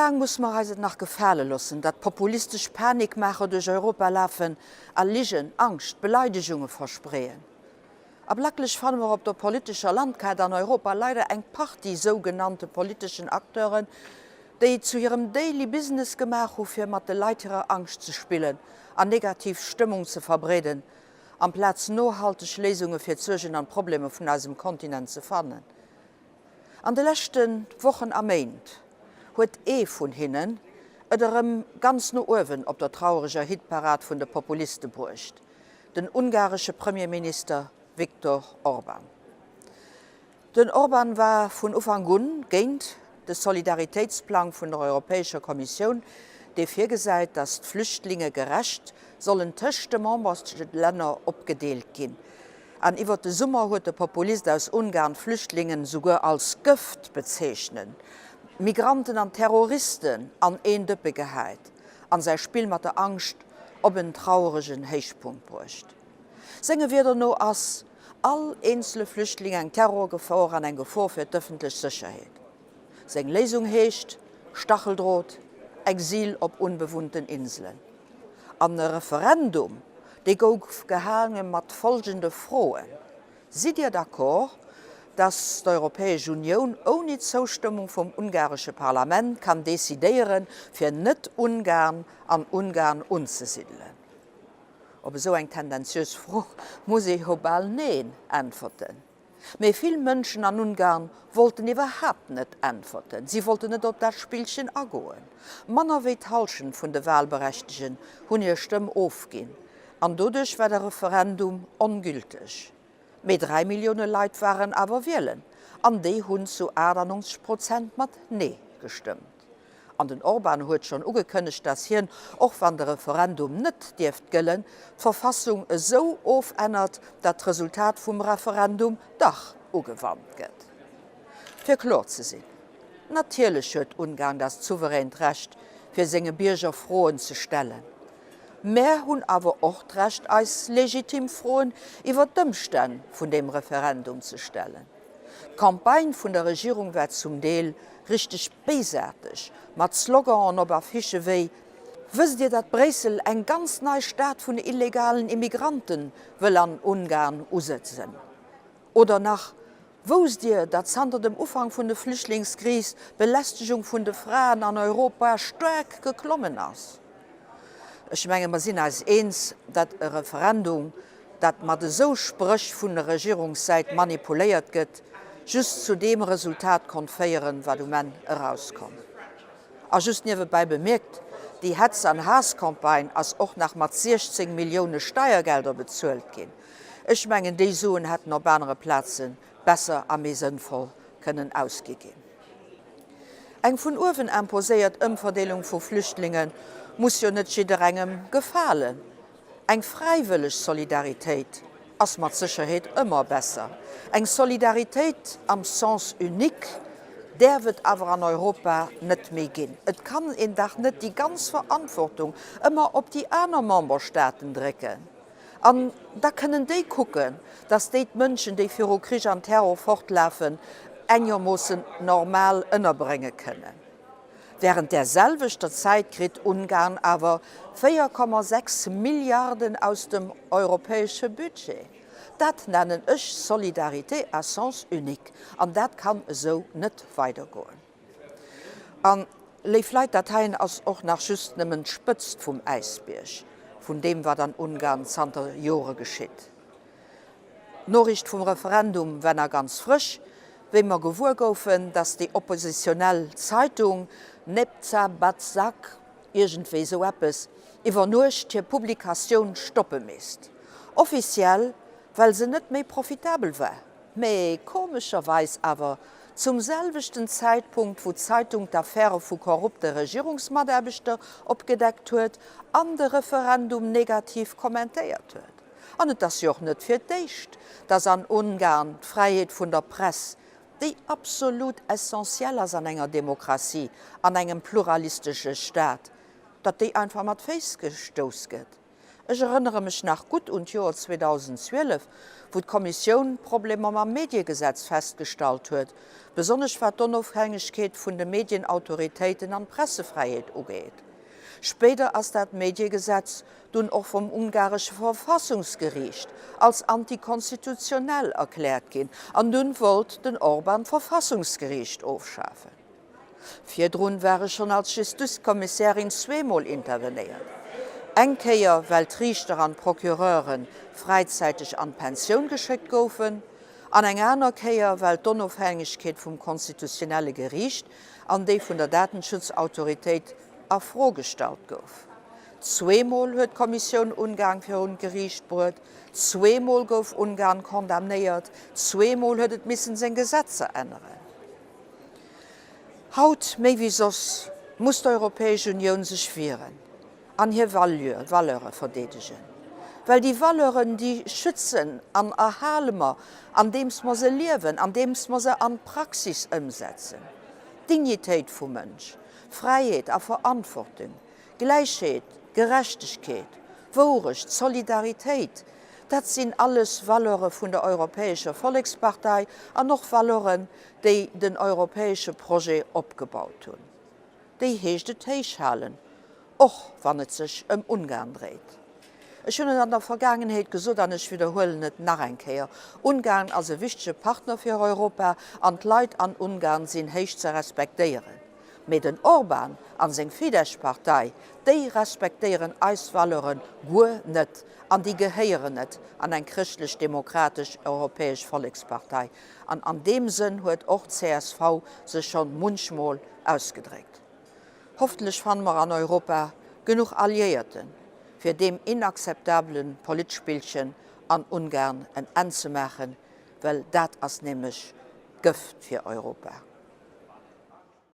laang musse mer eis et nach gefale loossen, datt populistesch Panikmaacher duerch Europa lafen a Ligen, Angscht, Beleidegunge verspreeën? Ablacklech fanne mer op der politescher Landkaart an Europa leider eng Partie sougenannte politeschen Acteuren, déi et zu hirem Daily Business gemaach hu fir mat de Leit hirer Angscht ze spillen an negativ Stëmmung ze verbreeden, amplaz nohalteg Léisunge fir d'Suergen an d'Problemer vun eisem Kontinent ze fannen. An de leschte Wochen a Méint huet ee vun hinnen et erëm ganz no uewen op der traureger Hitparad vun de Populiste bruecht, den ungaresche Premierminister Viktor Orban. Den Orban war vun Ufank un géint de Solidaritéitsplang vun der Europäescher Kommissioun, dee virgesäit, datt d'Flüchtlinge gerecht sollen tëscht de Memberslänner opgedeelt ginn. An iwwert de Summer huet de Populist aus Ungarn d'Flüchtlingen esouguer als Gëft bezeechnen, Migranten an Terroristen an een Dëppe gehäit an säi Spill mat der Angscht op en trauregen Héichpunkt bruecht. Senge Wierder no ass all eenzele Flüchtling eng Terrorgefor an eng Gefor fir d'ëffentlech Sécherheet. Seng Léisung heescht Stacheldrot, Exil op unbewunnten Inselen. An e Referendum, dee gouf gehaange mat folgende Froen, Sidd Dir d'accord, datt d'Europäesch Unioun ouni d'Zoustëmmung vum ungaresche Parlament kann decidéieren, fir Net-Ungarn an Ungarn unzesidelen? Op esou eng tendenziös Fro muss ee jo bal Neen äntwerten. Mee vill Mënschen an Ungarn wollten iwwerhaapt net äntwerten. Si wollten net op dat Spillchen agoen. Manner wéi d'Hallschent vun de Walberechtegen hunn hir Stëmm ofginn an doduerch war de Referendum ongülteg. Mee 3 Millioune Leit waren awer wielen an déi hunn zu 98 Prozent mat Nee gestëmmt. An den Orban huet schonn ugekënnegt, datt hien, och wann de Referendum net dierft gëllen, d'Verfassung esou ofännert, datt d'Resultat vum Referendum dach ugewannt gëtt. Fir kloer ze sinn, Natierlech huet Ungarn dat souveränt Recht, fir senge Bierger Froen ze stellen. Mär hunn awer och d'Recht, eis legitim Froen iwwer d'Ëmstänn vun deem Referendum ze stellen. D'Campagne vun der Regierung war zum Deel richteg béisaarteg, mat Sloganen op Affichë wéi Wësst Dir, datt Bréissel eng ganz nei Stad vun illegalen Immigranten wëll an Ungarn usëtzen? Oder nach Wousst Dir, datt zanter dem Ufank vun de Flüchtlingskris d'Belästegung vun de Fraen an Europa staark geklommen ass? Ech menge mer sinn eis eens, datt e Referendum, dat mat esou Spréch vun der Regierungssäit manipuléiert gëtt, just zu deem Resultat konnt féieren, wat um Enn erauskomm. A just niewebäi bemierkt, déi Hetz an Haasscampagne ass och nach mat 16 Millioune Steiergelder bezuelt ginn. Ech mengen, déi Suen hätten op anere Plaze besser a méi sënnvoll kënnen ausgi ginn. Eng vun uewen imposéiert Ëmverdeelung vu Flüchtlinge muss jo net jidderengem gefalen. Eng fräiwëlleg Solidaritéit ass mat Sécherheet ëmmer besser. Eng Solidaritéit am Sens unique däerf et awer an Europa net méi ginn. Et kann een dach net déi ganz Verantwortung ëmmer op déi aner Memberstaaten drécken. An da kënnen déi kucken, datt déi d'Mënschen, déi viru Krich an Terror fortlafen, engermoossen normal ënnerbrénge kënnen. Wärend där selwechter Zäit kritt Ungarn awer 4,6 Milliarden aus dem europäesche Budget. Dat nennen ech Solidarité à sens unique an dat kann esou net weidergoen. An, léif Leit, dat heien ass och nach just nëmmen d'Spëtzt vum Äisbierg vun deem, wat an Ungarn zanter Jore geschitt. D'Noriicht vum Referendum war nach ganz frësch, wéi mer gewuer goufen, datt déi oppositionell Zeitung Népszabadság, iergendwéi esou eppes, iwwer Nuecht hir Publikatioun stoppe misst. Offiziell, well se net méi profitabel war. Mee komescherweis awer zum selwechten Zäitpunkt, wou d'Zeitung d'Affäre vu korrupte Regierungsmataarbechter opgedeckt huet an de Referendum negativ kommentéiert huet. An et ass jo och net fir d'éischt, dass an Ungarn d'Fräiheet vun der Press, déi absolut essentiell ass an enger Demokratie, an engem pluralistesche Staat, datt déi einfach mat Féiss gestouss gëtt. Ech erënnere mech nach gutt un d'Joer 2012, wou d'Kommissioun Problemer mam Mediegesetz festgestallt huet, besonnesch wat d'Onofhängegkeet vun de Medienautoritéiten an d'Pressefräiheet ugeet. Spéider ass dat Mediegesetz dunn och vum ungaresche Verfassungsgeriicht als antikonstitutionell erkläert ginn an dunn wollt den Orban d'Verfassungsgeriicht ofschafen. Virdrun war ech schonn als Justizkommissärin zweemol intervenéiert. Eng Kéier well d'Riichter an d'Procureure fräizäiteg an d'Pensioun geschéckt goufen an eng aner Kéier well d'Onofhängegkeet vum konstitutionelle Geriicht an déi vun der Datenschutzautoritéit a Fro gestallt gouf. Zweemol huet d'Kommissioun Ungarn virun d'Geriicht bruet, zweemol gouf Ungarn condamnéiert, zweemol huet et missen seng Gesetzer änneren. Haut méi wéi soss muss d'Europäesch Unioun sech wieren an hir Valeure verdeedegen. Well déi Valeuren, déi schützen an erhale mer, andeems mer se liewen, andeems mer se an d'Praxis ëmsetzen. D'Dignitéit vum Mënsch, Fräiheet a Verantwortung, Gläichheet, Gerechtegkeet, Wourecht, Solidaritéit, dat sinn alles Valeure vun der Europäescher Vollekspartei an och Valeuren, déi den europäesche Projet opgebaut hunn. Déi heescht et héichhalen, och wann et sech ëm Ungarn dréit. Ech hunn et an der Vergaangenheet gesot an ech widderhuelen et nach eng Kéier, Ungarn ass e wichtege Partner fir Europa an d'Leit an Ungarn sinn héich ze respektéieren. Mee den Orban an seng Fidesz-Partei, déi respektéieren eis Valeuren guer net an déi gehéieren net an eng chrëschtlech-demokratesch europäesch Vollekspartei. An an deem Sënn huet och csv sech schonn munchmol ausgedréckt. Hoffentlech fanne mer an Europa genuch Alliéierten, fir deem inakzeptabele Politspillchen an Ungarn en Enn ze maachen, well dat ass nämlech d'Gëft fir Europa.